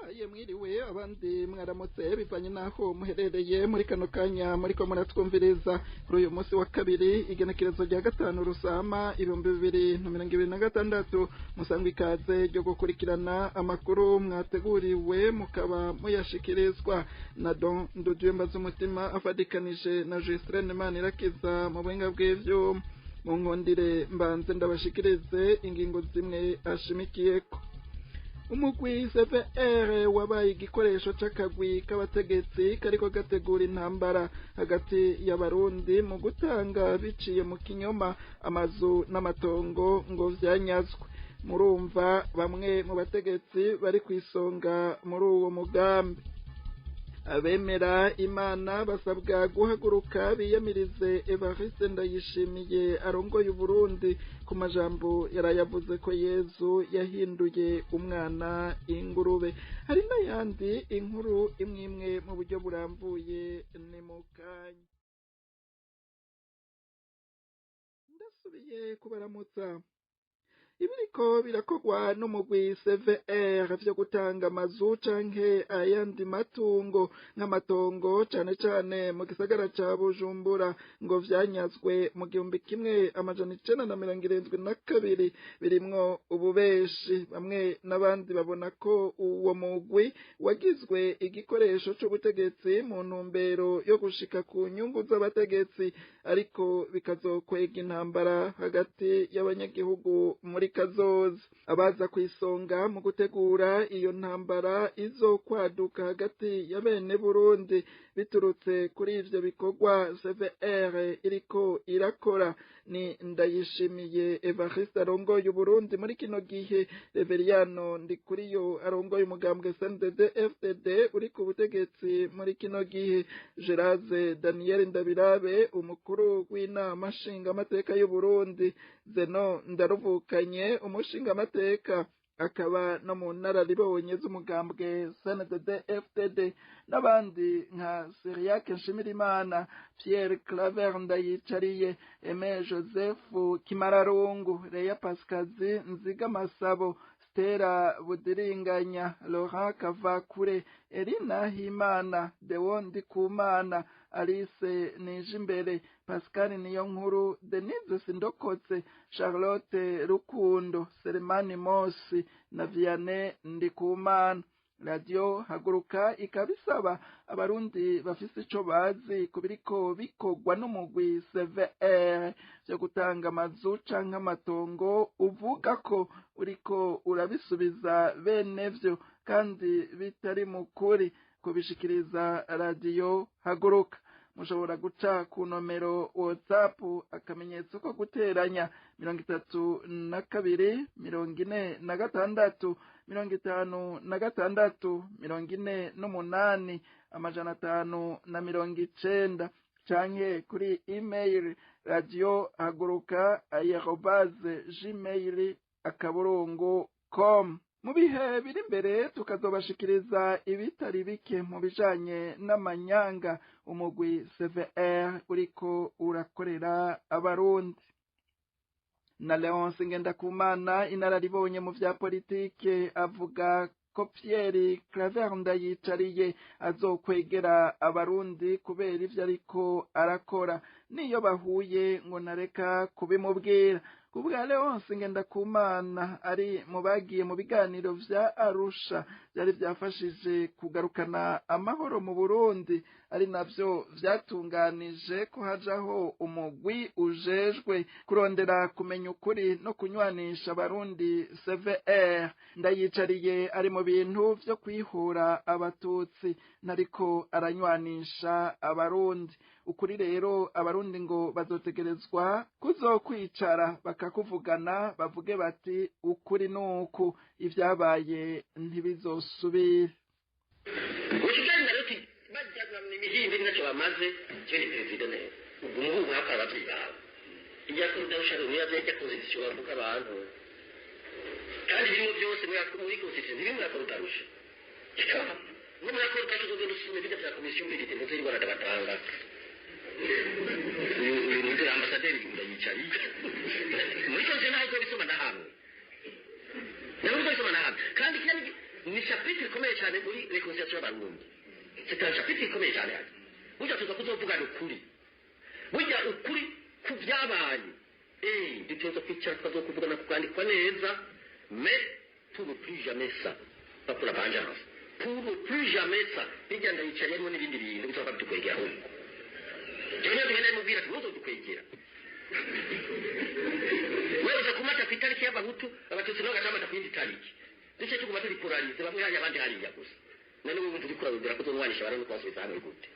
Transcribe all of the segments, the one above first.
Turabahaye mwiriwe, abandi mwaramutse, bivanye naho muherereye muri kano kanya muriko muratwumviriza kuri uyu munsi wa kabiri, igenekerezo rya 5 Rusama 2026. Musangwa ikaze ryo gukurikirana amakuru mwateguriwe, mukaba muyashikirizwa na Don Nduduyemba z'umutima afadikanije na Justin Manirakiza mu buhinga bw'ivyuma. Mu nkondire mbanze ndabashikirize ingingo zimwe ashimikiyeko. Umugwi CVR wabaye igikoresho c'akagwi k'abategetsi kariko gategura intambara hagati y'abarundi mu gutanga biciye mu kinyoma amazu n'amatongo ngo vyanyazwe. Murumva bamwe mu bategetsi bari kw'isonga muri uwo mugambi. Abemera Imana basabwa guhaguruka biyamirize Evariste Ndayishimiye arongoye Uburundi ku majambo yarayavuze ko Yezu yahinduye umwana ingurube. Hari n'ayandi inkuru imwe mu buryo burambuye ni mu kanya. Ndasubiye kubaramutsa. Ibiriko birakogwa n'umugwi CVR vyo gutanga amazu canke ayandi matungo nk'amatongo cane cane mu gisagara ca Bujumbura ngo vyanyazwe mu 1972 birimwo ububeshi. Bamwe n'abandi babona ko uwo mugwi wagizwe igikoresho c'ubutegetsi mu ntumbero yo gushika ku nyungu z'abategetsi, ariko bikazokwega intambara hagati y'abanyagihugu muri kazoza. Abaza kwisonga mu gutegura iyo ntambara izokwaduka hagati ya bene Burundi biturutse kuri ivyo bikorwa CVR iriko irakora ni Ndayishimiye Evariste arongoye Uburundi muri kino gihe, Reveriyano Ndikuriyo arongoye umugambwe CNDD FDD uri ku butegetsi muri kino gihe, Geraze Daniel Ndabirabe umukuru w'inama nshingamateka y'u Burundi, Zeno Ndaruvukanye umushingamateka akaba no mu nararibonye z'umugambwe CNDD FDD, n'abandi nka Cyriaque Nshimirimana, Pierre Claver Ndayicariye, Aimé Joseph Kimararungu, Leya Pascazi Nzigamasabo, Stella Budiringanya, Laurent Kavakure, Elina Himana, Deo Ndikumana, Alice Nijimbere, Pascal Niyonkuru, Denise Sindokotse, Charlotte Rukundo, Selemani Mosi na Vianney Ndikumana. Radio Haguruka ikabisaba abarundi bafise ico bazi kubiriko bikogwa n'umugwi CVR vyo gutanga amazu canke amatongo uvuga ko uriko urabisubiza bene vyo kandi bitari mu kuri, kubishikiriza Radio Haguruka. Mushobora guca ku nomero WhatsApp akamenyetso ko guteranya 32 46 56 48 590 canke kuri email radio haguruka @gmail.com. Mu bihe biri imbere tukazobashikiriza ibitari bike mu bijanye n'amanyanga umugwi CVR uriko urakorera abarundi. Na Leonce Ngendakumana inararibonye mu vya politike avuga ko Pierre Claver Ndayicariye azokwegera abarundi kubera ivyo ariko arakora, niyo bahuye ngo nareka kubimubwira. Kubwa Leonce Ngendakumana ari mu bagiye mu biganiro vya Arusha byari byafashije kugarukana amahoro mu Burundi, ari navyo vyatunganije ko hajaho umugwi ujejwe kurondera kumenya ukuri no kunywanisha abarundi CVR. Ndayicariye ari mu bintu vyo kwihora abatutsi nariko aranywanisha abarundi. Ukuri rero abarundi ngo bazotegerezwa kuzokwicara bakakuvugana bavuge bati ukuri nuku ivyabaye ntibizosubira. Imihimbi ntacyo bamaze cyo ni perezida neza ubwo umuhungu akaba bawe ijya kudusha niyo byajya constitution bavuga abantu kandi birimo byose muri constitution birimo yakorutarusha no muri akorutarusha tugenda usome bijya bya commission militaire ndetse y'Rwanda batanga uyu ambasaderi ndayicariye muri constitution ntabwo bisoma na hamwe ntabwo bisoma na hamwe kandi Ni chapitre ikomeye cyane muri réconciliation y'Abarundi. C'est un chapitre ikomeye cyane. Hano burya tuza kuzovugana ukuri, burya ukuri ku byabaye. Dutegerezwa kwicara, tukazokuvugana, kukandikwa neza, mais pour ne plus jamais ça, pas pour la vengeance, pour ne plus jamais ça. Bijya ndayicariyemo n'ibindi bintu bizaba bidukwegera. Ahubwo jewe niyo tugenda mubwira ati muzodukwegera, wewe uza kumata ku itariki y'Abahutu, Abatutsi nabo bagaca ku yindi tariki, duce tuguma turi kurarize, bamwe hariya, abandi hariya gusa. None ubu turi kurarondera kuzonwanisha abantu no kubasubiza hamwe gute?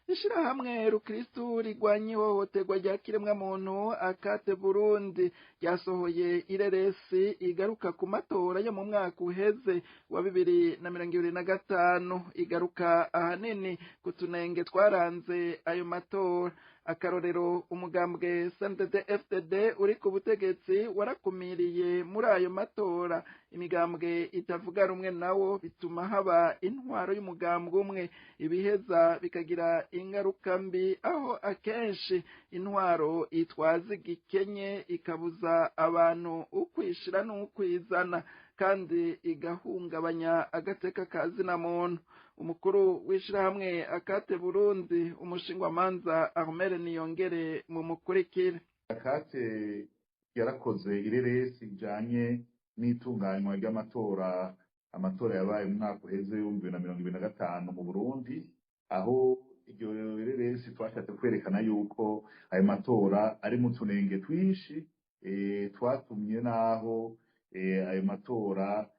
Ishirahamwe rukristu rigwanya ihohoterwa rya kiremwamuntu Akate Burundi ryasohoye ireresi igaruka ku matora yo mu mwaka uheze wa 2025, igaruka ahanini ku tunenge twaranze ayo matora. Akarorero, umugambwe CNDD FDD uri ku butegetsi warakumiriye muri ayo matora imigambwe itavuga rumwe nawo, bituma haba intwaro y'umugambwe umwe, ibiheza bikagira ingaruka mbi, aho akenshi intwaro itwaza igikenye ikabuza abantu ukwishira n'ukwizana, kandi igahungabanya agateka ka zina muntu. Umukuru w'ishirahamwe Akate Burundi, umushingwamanza Armel Niyongere, mu mukurikire. Akate yarakoze ireresi ijanye n'itunganywa ry'amatora, amatora yabaye mu mwaka uheze w'2025 mu Burundi, aho iryo reresi twashatse kwerekana yuko ayo matora ari mu tunenge twinshi twatumye n'aho ayo matora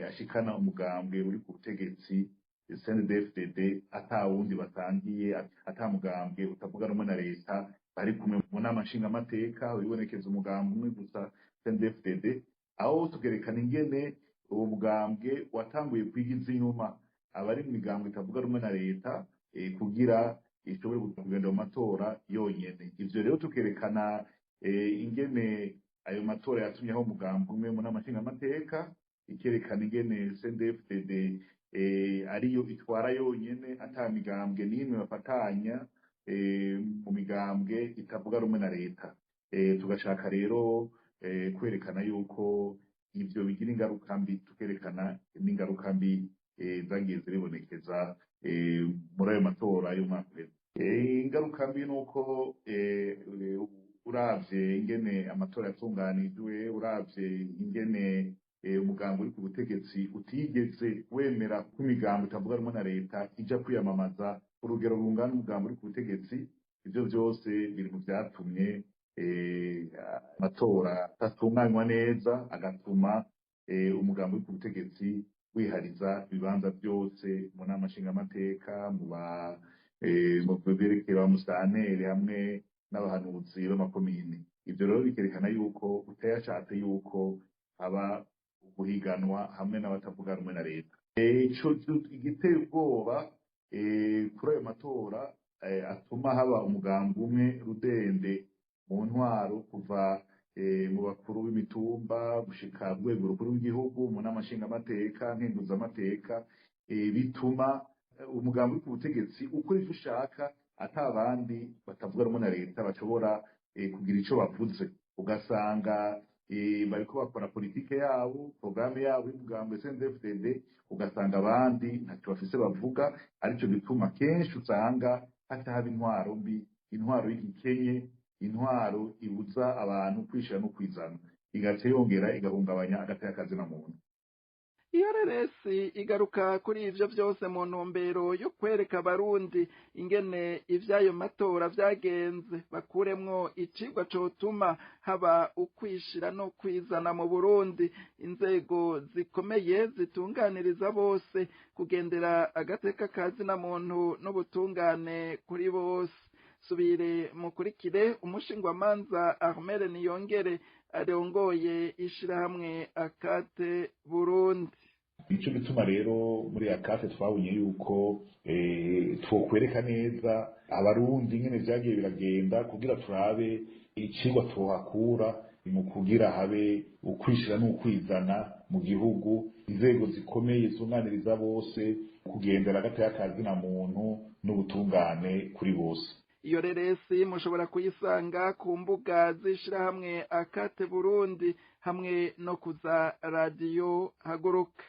ashikana umugambwe uri ku butegetsi CNDD-FDD ata wundi batangiye, ata mugambwe utavuga rumwe na leta bari kumwe mu nama nshingamateka, wibonekeza umugambi umwe gusa CNDD-FDD, aho tugerekana ingene uwo mugambwe watanguye kwigiza inyuma abari mu migambwe itavuga rumwe na leta kugira ishobore kugenda mu matora yonyene. Ivyo rero tukerekana ingene ayo matora yatumyeho umugambi umwe mu nama nshingamateka, ikerekana ingene CNDD-FDD ariyo itwara yonyene ata migambwe n'imwe bafatanya mu migambwe itavuga rumwe na leta. Tugashaka rero kwerekana yuko ivyo bigira ingaruka mbi, tukerekana n'ingaruka mbi zagiye ziribonekeza muri ayo matora y'umwaka uheze. Ingaruka mbi nuko uravye ingene amatora yatunganijwe, uravye ingene umugambi uri ku butegetsi utigeze wemera ko imigambi itavuga rumwe na leta ija kwiyamamaza urugero rungana umugambi uri ku butegetsi, ivyo vyose biri mu vyatumye amatora atatunganywa neza, agatuma umugambi uri ku butegetsi wihariza ibibanza byose mu nama nshingamateka, mu ba mu berekeye ba musitanteri hamwe n'abahanuzi b'amakomine. Ivyo rero bikerekana yuko utayashatse yuko haba guhiganwa hamwe n'abatavuga rumwe na leta. Ico igiteye ubwoba kuri ayo matora atuma haba umugambi umwe rudende mu ntwaro, kuva mu bakuru b'imitumba gushika rwego rukuru rw'igihugu, mu nama nshingamateka, nkenguzamateka, bituma umugambi uri ku butegetsi ukora ivyo ushaka, ata abandi batavuga rumwe na leta bashobora kugira ico bavuze, ugasanga bariko bakora politike yabo, porogaramu yabo y'umugambi CNDD-FDD, ugasanga abandi ntacyo bafise bavuga. Arico gituma kenshi usanga hatahaba intwaro mbi, intwaro y'igikenye, intwaro ibuza abantu kwishira no kwizana, igaca yongera igahungabanya agateka kazina muntu. Iyo reresi igaruka kuri ivyo vyose mu ntumbero yo kwereka Abarundi ingene ivy'ayo matora vyagenze, bakuremwo icigwa cotuma haba ukwishira no kwizana mu Burundi, inzego zikomeye zitunganiriza bose, kugendera agateka ka zina muntu n'ubutungane kuri bose. Subire mukurikire umushingwamanza Armel Niyongere arongoye ishirahamwe Akate Burundi. Nico gituma rero muri Akate twabonye yuko twokwereka neza Abarundi ingene vyagiye biragenda, kugira turabe icigwa twohakura mu kugira habe ukwishira n'ukwizana mu gihugu, inzego zikomeye zunganiriza bose, kugendera agateka ka zina muntu n'ubutungane kuri bose. Iyo reresi mushobora kuyisanga ku mbuga z'ishirahamwe Akate Burundi hamwe no kuza radiyo Haguruka.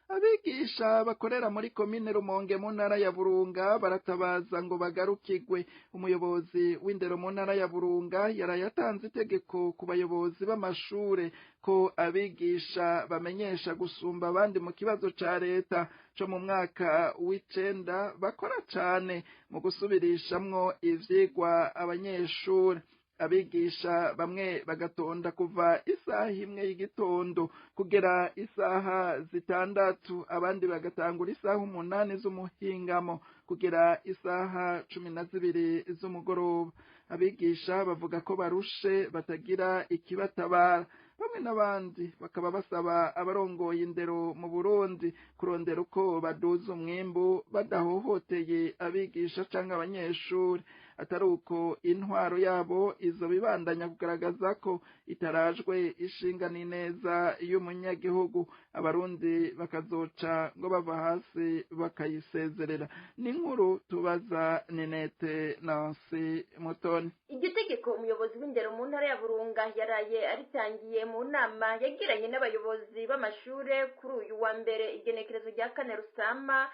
Abigisha bakorera muri komine Rumonge mu ntara ya Burunga baratabaza ngo bagarukigwe. Umuyobozi w'indero mu ntara ya Burunga yarayatanze itegeko ku bayobozi b'amashure ko abigisha bamenyesha gusumba abandi mu kibazo ca leta co mu mwaka w'icenda bakora cane mu gusubirishamwo ivyigwa abanyeshure. Abigisha bamwe bagatonda kuva isaha 1 y'igitondo kugera isaha 6, abandi bagatangura isaha 8 z'umuhingamo kugera isaha 12 z'umugoroba. Abigisha bavuga ko barushe batagira ikibatabara. Bamwe n'abandi bakaba basaba abarongoye indero mu Burundi kurondera uko baduza umwimbu badahohoteye abigisha canke abanyeshuri, atari uko intwaro yabo izo bibandanya kugaragaza ko itarajwe ishinga n'ineza y'umunyagihugu, abarundi bakazoca ngo bava hasi bakayisezerera. Ni inkuru tubaza Ninete Nancy Mutoni. Iryo tegeko umuyobozi w'indero mu ntara ya Burunga yaraye aritangiye mu nama yagiranye n'abayobozi b'amashure kuri uyu wa mbere igenekerezo rya 4 Rusama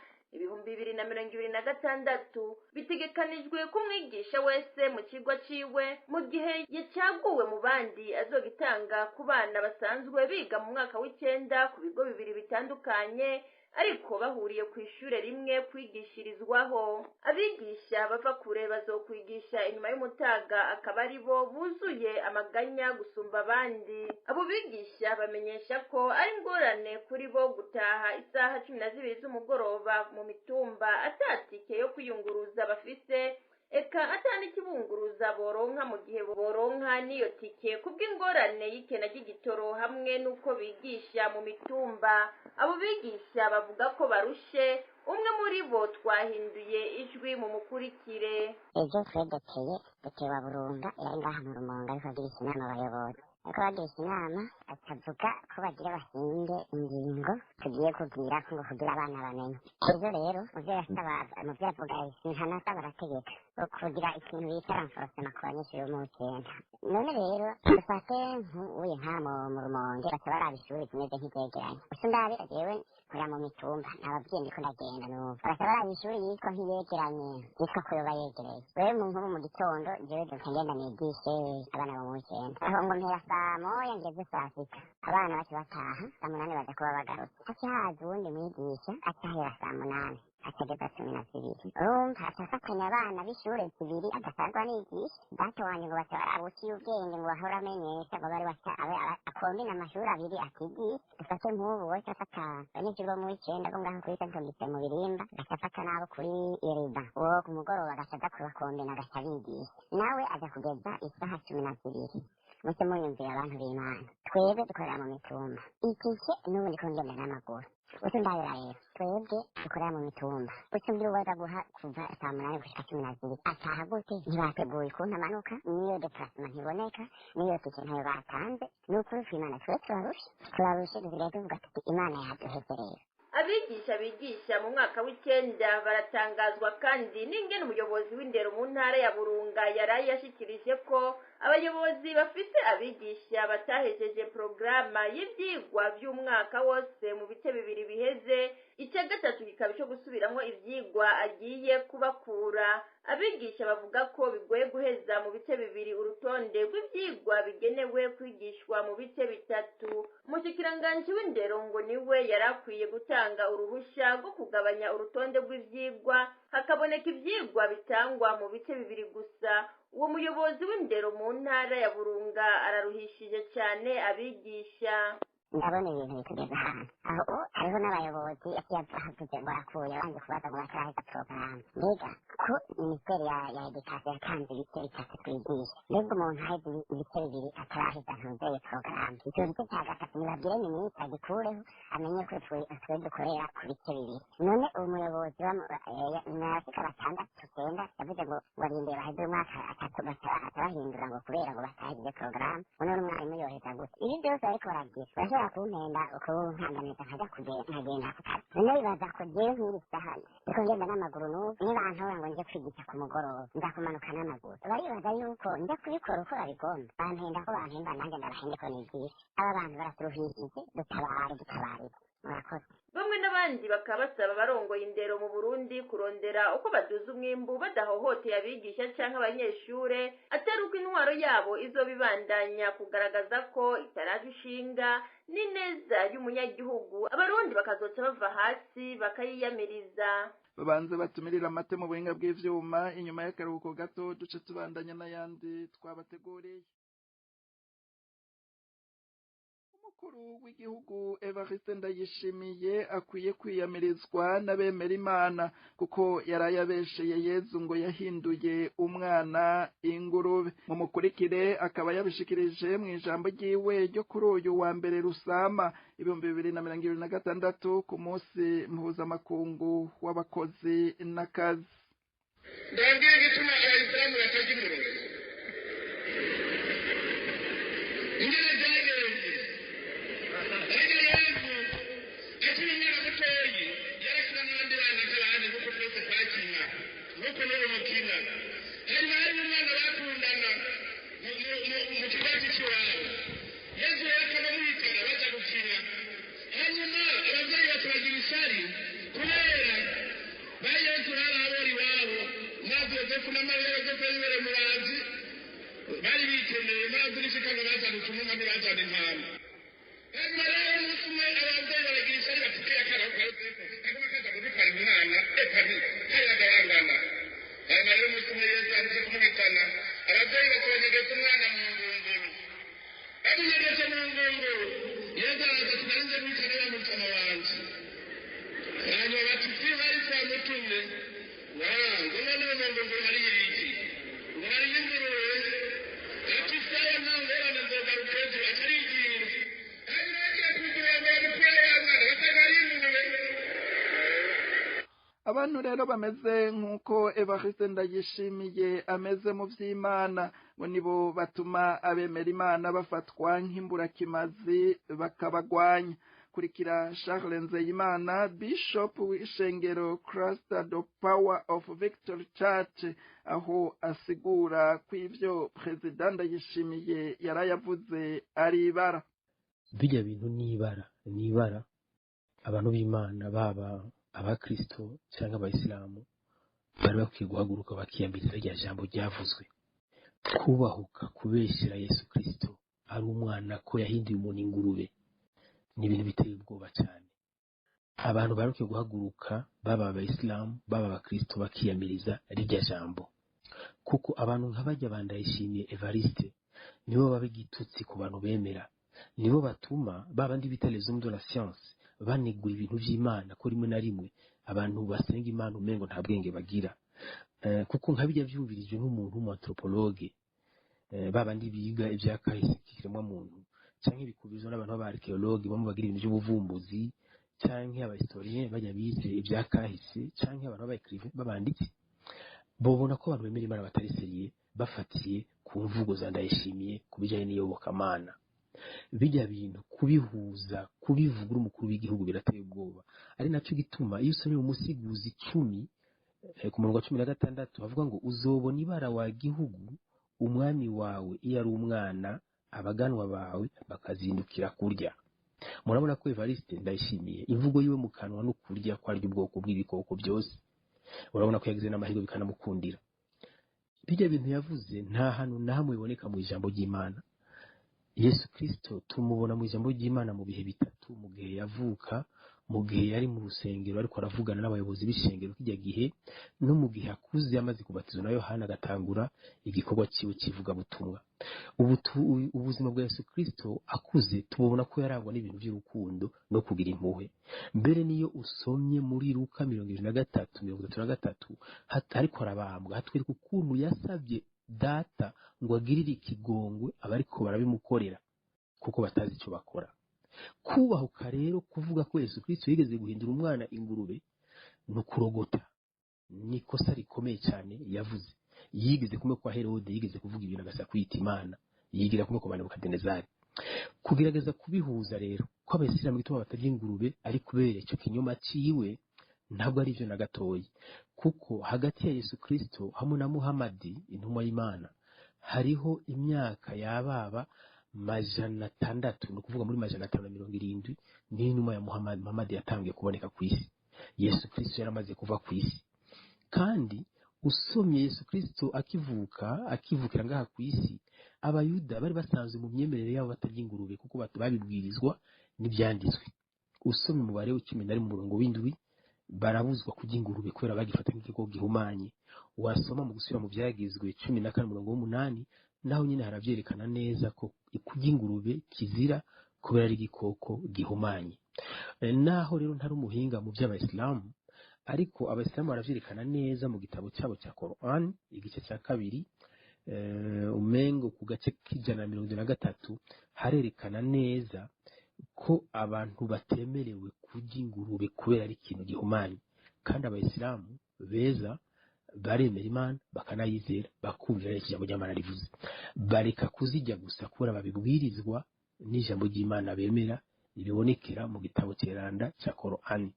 2026. Bitegekanijwe ko umwigisha wese mu kigo ciwe mu gihe yacaguwe mu bandi azogitanga ku bana basanzwe biga mu mwaka w'icenda ku bigo bibiri bitandukanye ariko bahuriye ku ishure rimwe kwigishirizwaho. Abigisha bava kure bazokwigisha inyuma y'umutaga akaba ari bo buzuye amaganya gusumba abandi. Abo bigisha bamenyesha ko ari ingorane kuri bo gutaha isaha 12 z'umugoroba mu mitumba atatike yo kwiyunguruza bafise, eka ata n'ikibunguruza boronka mu gihe boronka n'iyo tike kubw'ingorane y'ikena ry'igitoro hamwe n'uko bigisha mu mitumba. Abo bigisha bavuga ko barushe. Umwe muri bo twahinduye ijwi mu mukurikire. Ejo twedeteye duteye wa Burunga yari ngaha mu Rumonge ariko agirisha inama abayobozi, ariko bagirisha inama akavuga ko bagira bahinge ingingo tugiye kugira ngo kugira abana bamenye. Ejo rero muvyo yasaba, muvyo yavuga ntanasaba arategeka kugira ikintu bita renforcement ku banyeshuri bo mu w'icenda. None rero dufate nk'uye nka mu Rumonge baca baraba ishuri zimeze nk'izegeranye, gusa ndabe jewe nkorera mu mitumba nababwiye ndiko ndagenda n'ubu baca baraba ishuri yitwa nk'iyegeranye yitwa ko yoba yegereye. Wewe mu nkubu mu gitondo jewe duca ngenda nigishe abana bo mu w'icenda, aho ngo mpera saa 1 ngeze saa 6 abana baca bataha, saa 8 baza kuba bagarutse. Haca haza uwundi mwigisha aca ahera saa 8 akageza 12. Urumva aca afatanya abana b'ishure zibiri adasanzwe anigisha. Data wanje ngo baca barabuciye ubwenge ngo bahora amenyesha ngo bari baca abe akombina amashuri abiri atigisha. Dufate nk'ubu wese afata abanyeshuri bo mu w'icenda bo ngaho kuri Saint Augustin mu Birimba, agaca afata n'abo kuri Iriba, uwo ku mugoroba agaca aza kubakombina agaca abigisha, nawe aza kugeza isaha 12. Muce muyumvira abantu b'Imana, twebwe dukorera mu mitumba itike n'ubu ndiko ngenda n'amaguru. Uce ndabira rero twebwe dukorera mu mitumba, uce mbwira uwaza guha kuva saa 8 gushika 12 ataha gute? Ntibateguye ukuntu amanuka, n'iyo deplacement ntiboneka, n'iyo tike ntayo batanze. Ni ukuri kw'Imana twe turarushe, turarushe, dusigaye tuvuga tuti Imana yaduheze rero. Abigisha bigisha mu mwaka w'icenda baratangazwa kandi n'ingene umuyobozi w'indero mu ntara ya Burunga yaraye yashikirije ko abayobozi bafise abigisha batahejeje porogaramu y'ivyigwa vy'umwaka wose mu bice bibiri biheze, ica gatatu kikaba ico gusubiramwo ivyigwa agiye kubakura. Abigisha bavuga ko bigoye guheza mu bice bibiri urutonde rw'ivyigwa bigenewe kwigishwa mu bice bitatu. Umushikiranganji w'indero ngo niwe yari akwiye gutanga uruhusha rwo kugabanya urutonde rw'ivyigwa hakaboneka ivyigwa bitangwa mu bice bibiri gusa. Uwo muyobozi w'indero mu ntara ya Burunga araruhishije cane abigisha. Ndabona ibintu bitugeze ahantu aho hariho n'abayobozi yavuze ngo arakuye abanje kubaza ngo bataraheza porogaramu. Mbega ko minisiteri ya edikasiyo yatanze ibice bitatu twigisha, mbega umuntu aheze ibice bibiri ataraheza ntuzeye porogaramu, ico gice ca gatatu nibabwire minisitiri agikureho amenye ko twe dukorera ku bice bibiri. None umuyobozi nabashika 6 9 yavuze ngo barindire baheze umwaka atatu atabahindura ngo kubera ngo batahejeje porogaramu. None umwarimu yoheza gute? Ibi byose bariko baragira urashobora kumpenda ukunkandamiza nkaja nkagenda ku kazi. None bibaza ko jewe nk'iri saha ndiko ngenda n'amaguru n'ubu, nibantora ngo nje kwigisha ku mugoroba nza kumanuka n'amaguru. Baribaza yuko nja kubikora uko babigomba, bampenda ko bampemba nanjye ndabahende ko nigisha. Aba bantu baraturuhishije, dutabare dutabarire. Murakoze. Bamwe n'abandi bakaba basaba abarongoye indero mu Burundi kurondera uko baduza umwimbu badahohoteye abigisha canke abanyeshure, atari uko intwaro yabo izobibandanya kugaragaza ko itaraje ishinga n'ineza y'umunyagihugu, abarundi bakazoca bava hasi bakayiyamiriza. Babanze batumirira amate mu buhinga bw'ivyuma. Inyuma y'akaruhuko gato duce tubandanya n'ayandi twabateguriye. Umukuru w'igihugu Evariste Ndayishimiye akwiye kwiyamirizwa n'abemera Imana, kuko yarayabesheye Yezu ngo yahinduye umwana ingurube. Mu mukurikire akaba yabishikirije mu ijambo ryiwe ryo kuri uyu wa mbere Rusama 2026, ku munsi mpuzamakungu w'abakozi n'akazi. Ndababwira igituma abayisilamu batarya ingurube, ingene byagenze. Ariko Yezu akiri umwana mutoyi yarakina n'abandi bana nk'abandi, nk'uko twese twakina, nk'uko n'ubu mukina. Hanyuma hari umwana bakundana mu kigwati cy'iwabo. Yezu rero akaba amuhitana baza gukina. Hanyuma ababyeyi bakabagira ishyari kubera ba Yezu bari abora iwabo, maze Yozefu na Mariya, Yozefu yibereye umubaji, bari bikeneye maze n'ishikano bazana utumuma, ntibazana intama. Hanyuma rero umunsi umwe ababyeyi baragira ishyari bati: "Kariya kana ka Yozefu kaguma kaza kudutwara umwana, eka nti kariya gahangana." Hanyuma rero umunsi umwe Yezu aje kumuhitana, ababyeyi bakabanyegeza umwana mu ngunguru. Bamunyegeje mu ngunguru, Yezu araza ati: "Nari nje guhitana wa mutama wanje." Hanyuma bati: "Si bari twamutumye ngo noneho mu ngunguru hariyo iki?" Ngo hariyo ingurube. Ati: "Sawa, nta ngorane, nzogaruka ejo." Atarigira. Hanyuma bagiye kugura ngo bamukure wa mwana, basanga hariyo ingurube. Abantu rero bameze nk'uko Evariste Ndayishimiye ameze mu vy'Imana, ngo nibo batuma abemera Imana bafatwa nk'imburakimazi bakabagwanya. Kurikira Charles Nzeyimana, Bishop w'ishengero Christ the Power of Victory Church, aho asigura ko ivyo Perezida Ndayishimiye yarayavuze ari ibara. Bijya bintu ni ibara, ni ibara. Abantu b'Imana, baba abakristo cyangwa abayisilamu, bari bakwiye guhaguruka bakiyamiriza rya jambo ryavuzwe. Kubahuka kubeshyera Yesu Kristo ari umwana ko yahinduye umuntu ingurube ni ibintu biteye ubwoba cyane. Abantu bari bakwiye guhaguruka, baba abayisilamu, baba abakristo, bakiyamiriza rirya jambo, kuko abantu nka bajya ba Ndayishimiye Evariste nibo baba igitutsi ku bantu bemera, nibo batuma ba bandi bita les hommes de la science banegura ibintu by'Imana, ko rimwe na rimwe abantu basenga Imana umengo nta bwenge bagira. Kuko nka bijya byumvirijwe nk'umuntu w'umu-anthropologue, ba bandi biga ibya kahise k'ikiremwamuntu, canke bikubizwa n'abantu b'aba archéologue bamwe bagira ibintu by'ubuvumbuzi, canke aba historien bajya bize ibya kahise, canke abantu b'aba écrivain, b'abanditsi, bobona ko abantu bemera Imana batari sérieux bafatiye ku mvugo za Ndayishimiye ku bijanye n'iyobokamana. Bijya bintu kubihuza, kubivuga uri umukuru w'igihugu, birateye ubwoba. Ari naco gituma iyo usomye mu Musiguzi 10, ku murongo wa 16, havuga ngo: "Uzobona ibara wa gihugu, umwami wawe iyo ari umwana, abaganwa bawe bakazindukira kurya." Murabona ko Evariste Ndayishimiye imvugo yiwe mu kanwa no kurya ko arya ubwoko bw'ibikoko byose. Urabona ko yagize n'amahirwe bikanamukundira. Bijya bintu yavuze nta hantu na hamwe biboneka mu ijambo ry'Imana. Yesu Kristo tumubona mu ijambo ry'Imana mu bihe bitatu: mu gihe yavuka, mu gihe yari mu rusengero ariko aravugana n'abayobozi b'ishengero kijya gihe, no mu gihe akuze amaze kubatizwa na Yohana agatangura igikorwa ciwe cy'ivugabutumwa. Ubuzima bwa Yesu Kristo akuze tubona ko yarangwa n'ibintu by'urukundo no kugira impuhwe. Mbere niyo usomye muri Luka 23:33, ariko arabambwa, hatwereka ukuntu yasabye Data ngo agirire ikigongwe abariko barabimukorera kuko batazi icyo bakora. Kubahuka rero kuvuga ko Yesu Kristo yigeze guhindura umwana ingurube ni ukurogota, ni ikosa rikomeye cyane yavuze. Yigeze kumwe kwa Herode, yigeze kuvuga ibintu agasa kwita Imana, yigira kumwe kwa Nebukadinezari. Kugerageza kubihuza rero ko abayisilamu gituma batarya ingurube ari kubera icyo kinyoma ciwe, ntabwo ari byo na gatoyi, kuko hagati ya Yesu Kristo hamwe na Muhamadi intumwa y'Imana hariho imyaka yababa 600, ni ukuvuga muri 570 niyo intumwa ya Muhammad yatangiye kuboneka ku isi. Yesu Kristo yaramaze kuva ku isi. Kandi usomye Yesu Kristo akivuka, akivukira ngaha ku isi, abayuda bari basanzwe mu myemerere yabo batarya ingurube, kuko babibwirizwa n'ibyanditswe. Usomye umubare w'icumi na rimwe umurongo w'indwi, barabuzwa kurya ingurube kubera bagifata nk'igikoko gihumanye. Wasoma mu gusubira mu byagizwe 14 umurongo w'umunani, naho nyine haravyerekana neza ko kurya ingurube kizira kubera ari igikoko gihumanye. Naho rero ntari umuhinga mu by'abayisilamu, ariko abayisilamu baravyerekana neza mu gitabo cyabo cya Quran, igice cya 2, umengo ku gace k'173, harerekana neza ko abantu batemerewe kurya ingurube kubera ari ikintu gihumanye. Kandi abayisilamu beza baremera Imana, bakanayizera, bakumvira ijambo ry'Imana rivuze, bareka kuzijya gusa kubera babibwirizwa n'ijambo ry'Imana bemera ribonekera mu gitabo cyeranda cya Quran.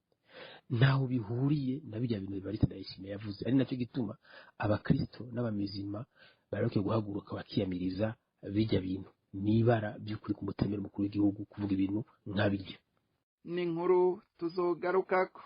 Ntaho bihuriye na bijya bintu Evariste Ndayishimiye yavuze. Ari nacyo gituma abakristo n'abamizima baroke guhaguruka bakiyamiriza bijya bintu nibara by'ukuri ku mutemera umukuru w'igihugu kuvuga ibintu nk'abirya. Ni inkuru tuzogarukako.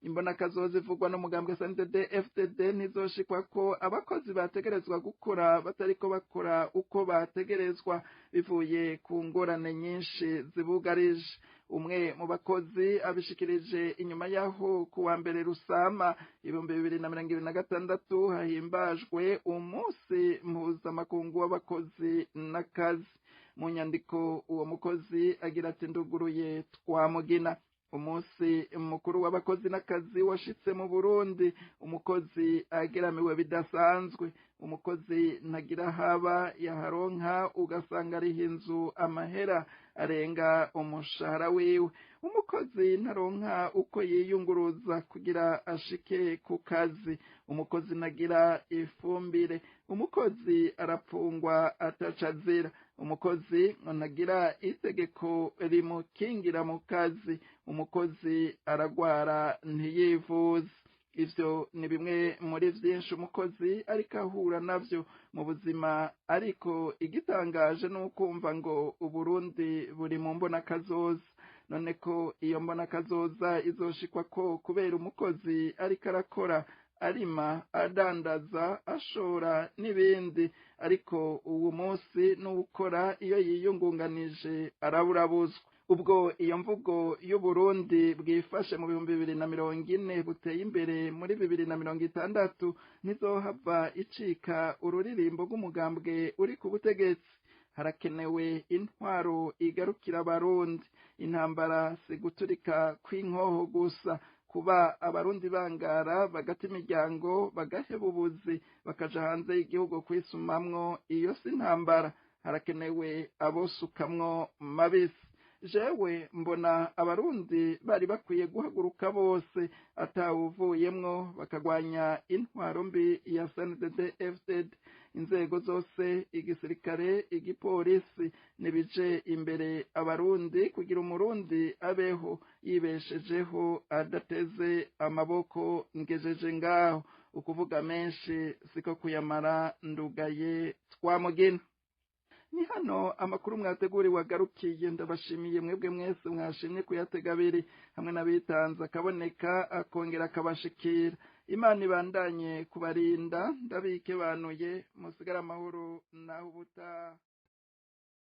Imbonakazoza ivugwa n'umugambwe SNDD FDD ntizoshikwa ko abakozi bategerezwa gukora batariko bakora uko bategerezwa, bivuye ku ngorane nyinshi zibugarije. Umwe mu bakozi abishikirije inyuma yaho ku wa mbere Rusama 2026 hahimbajwe umunsi mpuzamakungu w'abakozi n'akazi. Mu nyandiko uwo mukozi agira ati: nduguruye twamugina. Umunsi mukuru w'abakozi n'akazi washitse mu Burundi, umukozi ageramiwe bidasanzwe. Umukozi ntagira haba yaharonka, ugasanga ariho inzu amahera arenga umushahara wiwe. Umukozi ntaronka uko yiyunguruza kugira ashike ku kazi. Umukozi ntagira ifumbire. Umukozi arapfungwa atacazira. Umukozi ntagira itegeko rimukingira mu kazi. Umukozi aragwara ntiyivuze. Ivyo ni bimwe muri vyinshi umukozi ariko ahura navyo mu buzima. Ariko igitangaje ni ukumva ngo Uburundi buri mu mbonakazoza. None ko iyo mbonakazoza izoshikwa ko kubera umukozi ariko arakora, arima, adandaza, ashora n'ibindi, ariko uwo munsi n'ukora iyo yiyungunganije araburabuzwa. Ubwo iyo mvugo y'Uburundi bwifashe mu 2040 buteye imbere muri 2060 ntizohava icika ururirimbo rw'umugambwe uri ku butegetsi. Harakenewe intwaro igarukira abarundi. Intambara si guturika kw'inkoho gusa, kuba abarundi bangara bagata imiryango, bagaheba ubuzi, bakaja hanze y'igihugu kwisumamwo, iyo si intambara. Harakenewe abosukamwo mabisi. Jewe mbona abarundi bari bakwiye guhaguruka bose atawuvuyemwo, bakagwanya intwaro mbi ya SNDD FDD. Inzego zose, igisirikare, igipolisi, nibije imbere abarundi kugira umurundi abeho yibeshejeho adateze amaboko. Ngejeje ngaho, ukuvuga menshi siko kuyamara, ndugaye twamugina. Ni hano amakuru mwateguriwe agarukiye. Ndabashimiye mwebwe mwese mwashimye kuyatega abiri, hamwe n'abitanze akaboneka akongera akabashikira. Imana ibandanye kubarinda, ndabike banuye, musigare amahoro naho ubutaha.